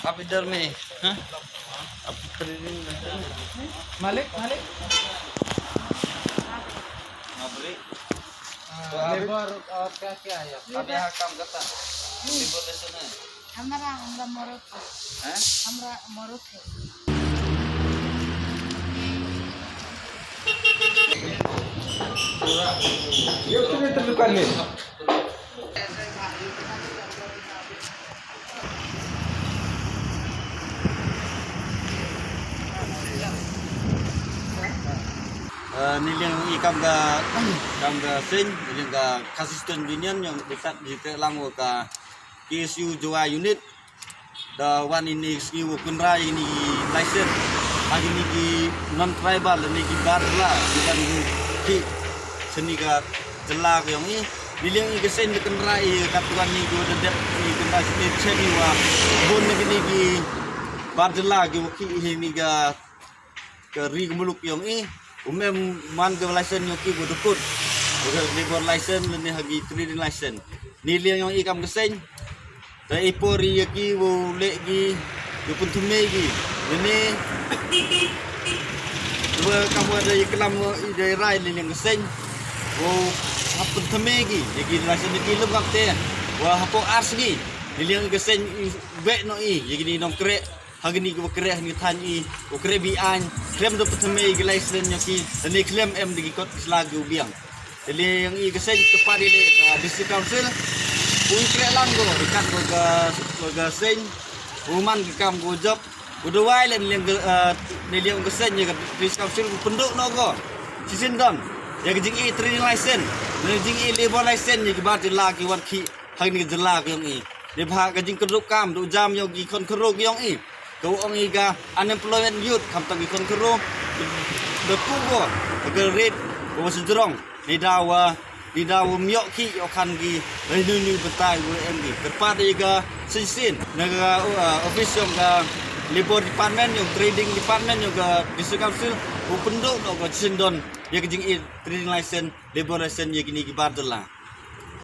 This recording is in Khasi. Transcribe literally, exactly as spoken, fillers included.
आप इधर में, हाँ? आप इधर में। मालिक, मालिक। हाँ, बोलिए। तो अभी लेबर और क्या क्या है आपका? आप यहाँ काम करता है? लेबर कैसे में? हमारा, हमारा मरद है। हैं? हमारा मरद है। ये उसने तो दुकान में। Eh, ni liang i kam ka, kam ka seng, ni liang ka Khasi Student Union, ïong diktat di te lang ka K S U Jowai unit. Da wan ini sngi u kynra ini license. Agi ni ki non tribal ni ki bar jylla, ni kan ki seni ka jylla ka ïong i. Ni liang i ka seng da kynra i ka tuan ni ko da dep i kynra seni chen i wa bun ni ki bar jylla ki wa ki i ni ka ka ri ka muluk ïong i. Um em man ka license ïong ki ko da kut. Ka labor license lane ha ki trading license. Ni liang ïong i kam ka seng. Da i por i ïa ki wow leh ki, wow pynthymmai ki. Lane wa kam wa da i klam wa i da i rai ni liang ka seng. Wow hap pynthymmai ki, ïa ki license ïa ki lum kam te. Wa hapoh ar sngi. Ni liang ka seng i beh no i, ïa ki ni nong kreh. Ha kini ki wa kreh ha kini thaiñ i, wa kreh bi aiñ, khlem da pynthymmai ki license ïong ki, lane khlem em da ki kot sla ki u biang. Te liang i ka seng kyrpad ïa ka District Council, u i kreh lang ko, i kat ko ka, ko ka seng, u man ki kam ko jop, u dawai len liang ka, eh, ne liang ka seng ïa ka District Council, u pynduh noh ko. Shisien don, ïa ka jingïohi trading license, ne jingïohi labor license ïa ki bar jylla ki wan khih, ha kini ki jylla ki ïong i. Dei ba ka jingkyrduh kam, duh jam ïong ki khon khynroo ki ïong i. Ka u ong i ka unemployment youth, khamtam ki khon khynroo. Da ku ko, ka rate, ka wa sdrong. Ni da wa, ni da wa ym ïoh ki, ïoh khan ki, da nu nu batai wa em ki. Kyrpad i ka shisien, na ka, uh, office ïong ka Labour Department, ïong Trading Department, ïong ka District Council, u pynduh noh ko shisien don, ïa ka jingïohi trading license, labor license, ïa kini ki bar jylla.